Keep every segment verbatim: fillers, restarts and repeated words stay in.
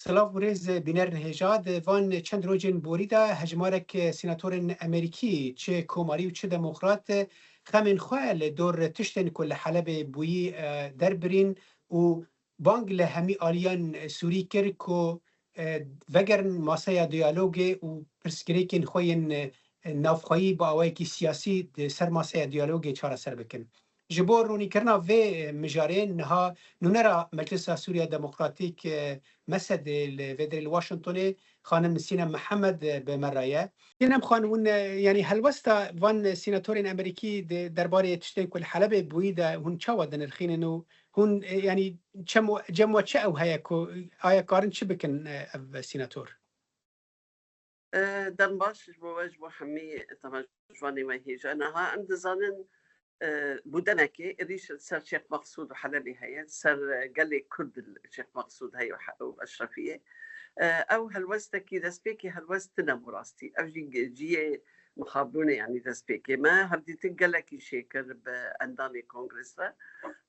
Silav û rêz bînerên hêja, di van çend rojên borî de hejmarek senatorên Amerîkî, çi komarî û çi demokrat, xemên xwe li dor tiştên ku li Helebê bûyî, e, derbirîn û bang li hemî aliyan Sûrî kir ku, e, vegerin masaya diyalogê û pirsgirêkên xwe yên, e, navxweyî bi awayekî siyasî di ser masaya diyalogê çareser bikin. Ji bo ronîkirina vê, e, mijarê niha nûnera Meclisa Sûriya Demokratîk, e, Mesedê li vê derê li Washingtonê, xanim Sînem Mihemed, e, bi me re ye. Sînem Xan, hûn, e, yanî helwesta van senatorên Amerîkî di derbarê tiştên ku li Helebê bûyî de hûn çawa dinirxînin û hûn, e, yanî çem, cem we çi ew heye ku aya karin çi bikin, e, ev senator? E, dem baş ji bo we, ji bo hemî temaşevanê we hêja. Niha em dizanin, e, bûdenekê êrîş li ser Şêx Meqsûd û Helebê heye, li ser, e, gelê Kurd li Şêx Meqsûd heye û he-, û Eşrefiyê. E, ew helwestekî, destpêkê helwest tune bû rastî. Ew jî ge-, cihê mixabûnê, yanî destpêkê me hevdîtin gelekî çêkir bi endamê kongres re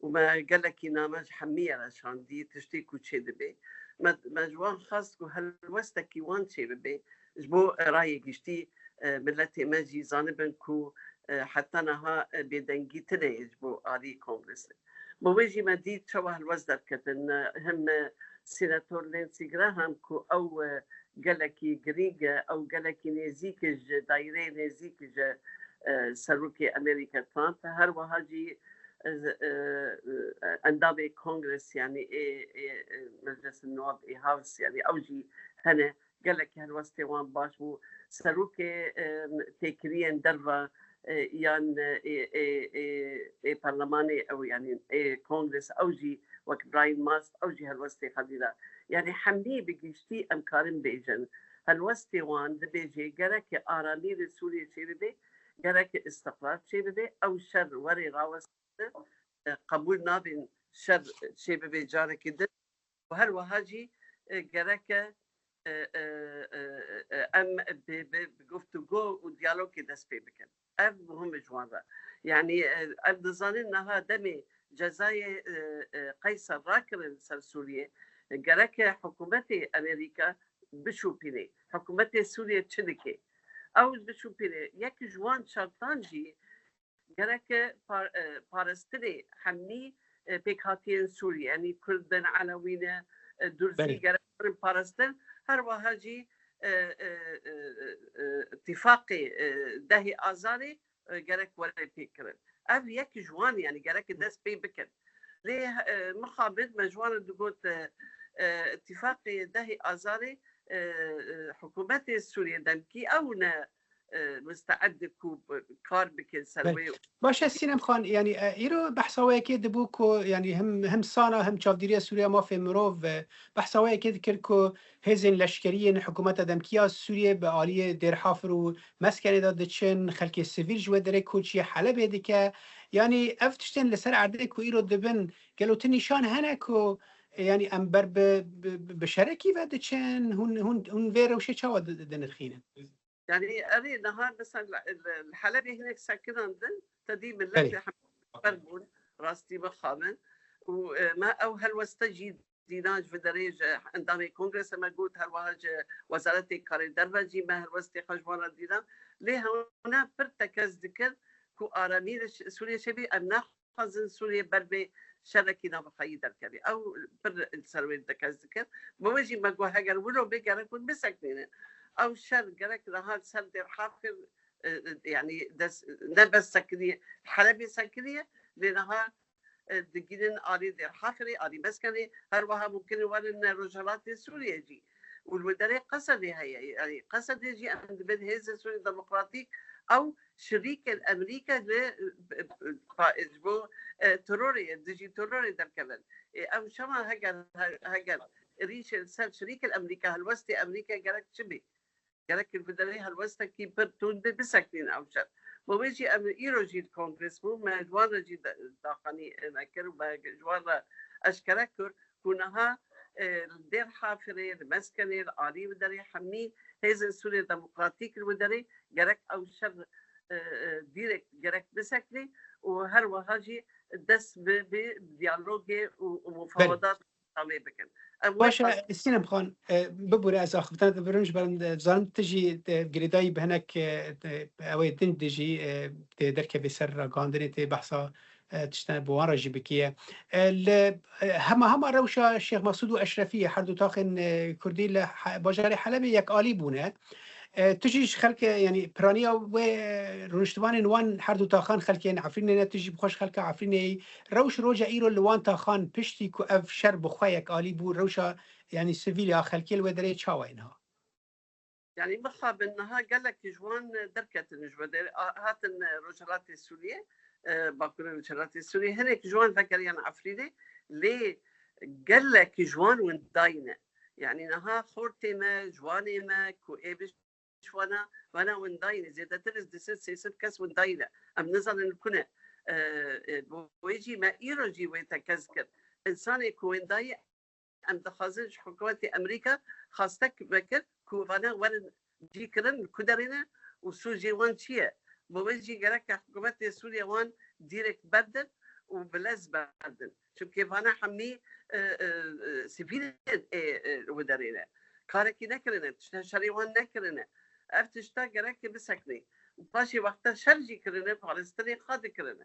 û me gelekî name ji hemiyê re şandî, tiştê ku çêdibe. Me, me ji wan xwest ku helwestekî wan çêbibe ji bo rayê giştî, e, miletê me jî zanibin ku, e, heta niha, e, bêdengî tune ye ji bo alî kongresê. Bi wê jî me dît çawa helwest derketin. E, him, e, senator Lindsey Graham ku ew, e, gelekî girîng e, ew gelekî nêzîk e ji daîreyê nêzîk ji, e, serokê Amerîka Trump. Her wiha jî, e, e, e, endamê Kongres, yanî ê, ê, ê Meclisa Nuwab, ê House, yanî ew jî hene. Gelek helwestê wan baş bû. Serokê, e, têkiliyên derve, e, yan, e, ê, ê, ê, ê parlemanê ew, yanî ê kongres ew jî wek Brian Mast, ew jî helwestê xwe dî da. Yanî hemî bi giştî em karin bêjin. Helwestê wan dibêje gereke aramî li Sûriyê çêbibe, gereke îstiqrar çêbibe, ew şer were rawestin, e, qebûl nabin şer çêbibe carekî din. Û her wiha jî, e, gereke, e, e, e, e, em bi, bi, bi guftûgo û diyalogê dest pê bikin. Ev muhim e ji wan re. Yanî, e, em dizanin niha demê cezayê, e, e, Qeyser rakirin ser Sûriyê, e, gereke hikûmetê Amerîka bişopîne. Hikûmetê Sûriyê çi dike? Ew bişopîne. Yek ji wan şertan jî gereke par-, e, parastinê hemî, e, pêkhatiyên Sûrî, yanî Kurd bin, Elewî ne, e, Durzî Belê. Gerek birin parastin. Her wiha jî, e, e, e, e, îtîfaqê, e, dehê Azarê, e, gerek were pêkirin. Ev yek ji wan, yanî gerek dest pê bikin. Lê, e, mixabin me ji wan re digot, e, e, îtîfaqê dehê Azarê, e, e, hikûmetê Sûriyê demkî ew ne, e, misteed ku kar bike ser wê. Baş e, Sînem Xan, yanî, e, îro behsa we yekê dibû ku, yanî, him, him sana, him Çavdîriya Sûriya Mafê Mirov, e, behsa we yekê dikir ku hêzên leşkerî yên hikûmeta demkî ya Sûriyê bi aliyê Dêrhafir û Meskenê de diçin, xelkê sivîl ji wê derê koçiyê Helebê dike. Yanî, ev tiştên li ser erdê ku îro dibin, gelo tu nîşan hene ku, e, yanî, em ber bi, bi, bi şerekî ve diçin? Hûn, hûn, hûn vê rewşê çawa di-, dinirxînin? Yanî, erê, niha mesela li, li, li Helebê hinek sekinandin, te dî millet Belê. Li hember bûn, rastî mixabin. Û, e, me ew helweste jî dîna ji vê derê ji endamê kongrese me got, her wiha ji Wezaretê Karê Derve jî me helwestê xwe ji wan re dîna. Lê hewna pir tekez dikir ku aramî li Ş-, Sûriyê çêbî, em naxwazin Sûriyê ber vê şerekî navxweyî derkeve. Ew pir li ser wê tekez dikir. Bi wê jî me got, heger wilo bê gerek hûn biseknînin. Ew şer gerek niha li ser Dêrhafir, e, e, yanî des-, ne bes sekiriye, Helebê sekiriye, lê niha, e, digihînin alî Dêrhafirê, alî Meskenê, her wiha mumkin e werin Rojhelatê Sûriyê jî. Û li wê derê Qesedê heye. Yanî Qesedê jî em dibin hêzên Sûriyê Demokratîk ew şirîkên Amerîka li, e, e, pa-, ji bo, e, terorê, dijî terorê derkevin. E, ew çawa heger, he-, heger êrîşê li ser şirîkên Amerîka, helwestê Amerîka gerek çi bê? Gerek li vê derê helwestekî pir tund bê, biseknîn ew şer. Bo wê jî em îro jî li kongres bû, me ji wan re jî da-, daxanî, e, me kir û me ji wan re eşkere kir ku niha, e, li Dêrhafirê, li Meskenê, li alî wê derê hemî hêzên Sûriyê Demokratîk li wê derê gerek ew şer, e, e, dîrek gerek biseknî û her wiha jî dest bi, bi diyalogê û, û Belê. Mufawedat Tamê bikin. Em wê Baş e, xwest- Sînem Xan, e, bibûre ez axiftina te birim ji ber, e, zanim tu jî, e, girêdayî bi hinek, e, e, ew ê din de jî, e, tê derkevê ser ragihandinê tê behsa, e, tiştine bi wan re jî bikiye. E, li, e, hema hema rewşa Şêx Mesûd û Eşrefiyê her du taxên, e, Kurdî li he-, bajarê Helebê yekalî bûne. E, tu jî ji xelkê, yanî piraniya wê, e, rûniştivanên wan her du taxan xelkên Efrînê ne, tu jî bi xwe ji xelka Efrînê yî. Rewş roja îro li wan taxan piştî ku ev şer bi xwe yekalî bû, rewşa, yanî sivîl ya xelkê li wê derê çawa ye niha? Yanî mixabin niha gelek ji wan derketin ji wê derê, a, hatin Rojhilatê Sûriyê, e, Bakurê Rojhilatê Sûriyê, hinek ji wan vegeriyan Efrînê, lê gelek ji wan windayî ne. Yanî niha xortê me, ciwanê me ku ê bi ji wana, wana windayî ne. Zêdetir ez du sed sê sed kes windayî ne. Em nizanin li ku ne. E, e, bo wê jî me îro jî wê tekez kir. Însanê ku windayî, em dixwazin ji hikûmetê Amerîka xwastek vekir ku vana werin cî kirin, li ku derê ne û sûcê wan çi ye. Bo wê jî gereke hikûmetê Sûriye wan dîrek berdin û bi lez berdin. Çimkî vana hemî, e, e, e, sivîlên ê, e, wê derê ne. Karekî nekirine, tiştê şerê wan nekirine. Ev tişta gereke biseknê. Û paşê wexta şer jî kirine, parastinê xwe dikirine.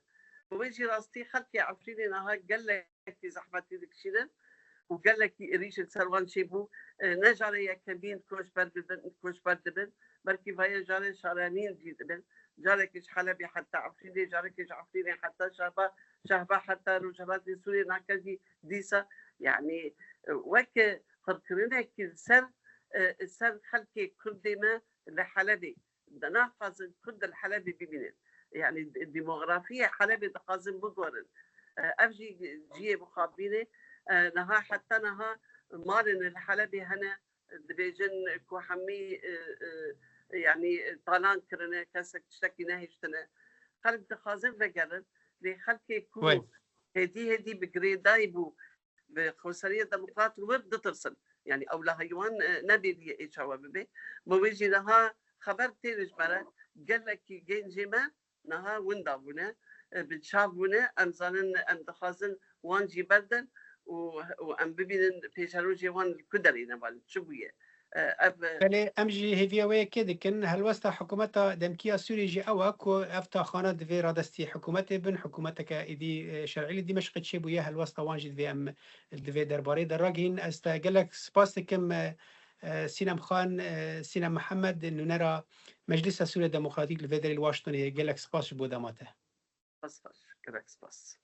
Bi wê jî rastî xelkê Efrînê niha gelekî zehmetî dikişînin û gelekî êrîş li ser wan çêbû. E, ne jara yekemîn koçber dibin, koçber dibin, belkî vaya jara şaranîn jî dibin. Carekê ji Helebê heta Efrînê, carekê ji Efrînê heta Şehba, Şehba heta Rojhilatê Sûriyê, nake jî dîsa. Yanî, e, weke qirkirinekî li ser, e, ser xelkê Kurdê me li Helebê. Di naxwazin Kurd li Helebê bibînin. Yanî de-, demografiyê Helebê dixwazin bigorin. E, ev jî cihê mixabînê. E, niha heta niha malên li Helebê hene, dibêjin ku hemî, e, e, yanî talan kirine, kesek tiştekî nehiştine. Xelk dixwazin vegerin, lê xelkê ku Wey. hêdî hêdî bi girêdayî bû, bi xweseriya demokrat li wir ditirsin. Yanî ew li heywan, e, nebêriye ê çawa bibe. Bi wê jî niha xeber tê ji me re, gelekî gencê me niha winda bûne, e, bi çav bûne. Em zanin, em dixwazin wan jî berdin û, û em bibînin pêşerojê wan li ku derê ne, wan çi bûye. E, ev, e, Belê, em jî hêviya wê yekê dikin. Helwesta hikûmeta demkî ya Sûriyê jî ew e ku ev taxana divê radestî hikûmetê bin, hikûmeteke êdî, e, şer'î li Dîmeşqê çêbûye. Helwesta wan jî divê em di vê derbarê de ragihîn. Ez te gelek spas dikim, e, e, Sînem Xan, e, Sînem Mihemed, nûnera Meclisa Sûriya Demokratîk li vê derê li Washingtonê. Gelek spas ji bo dema te. Spas, gelek spas.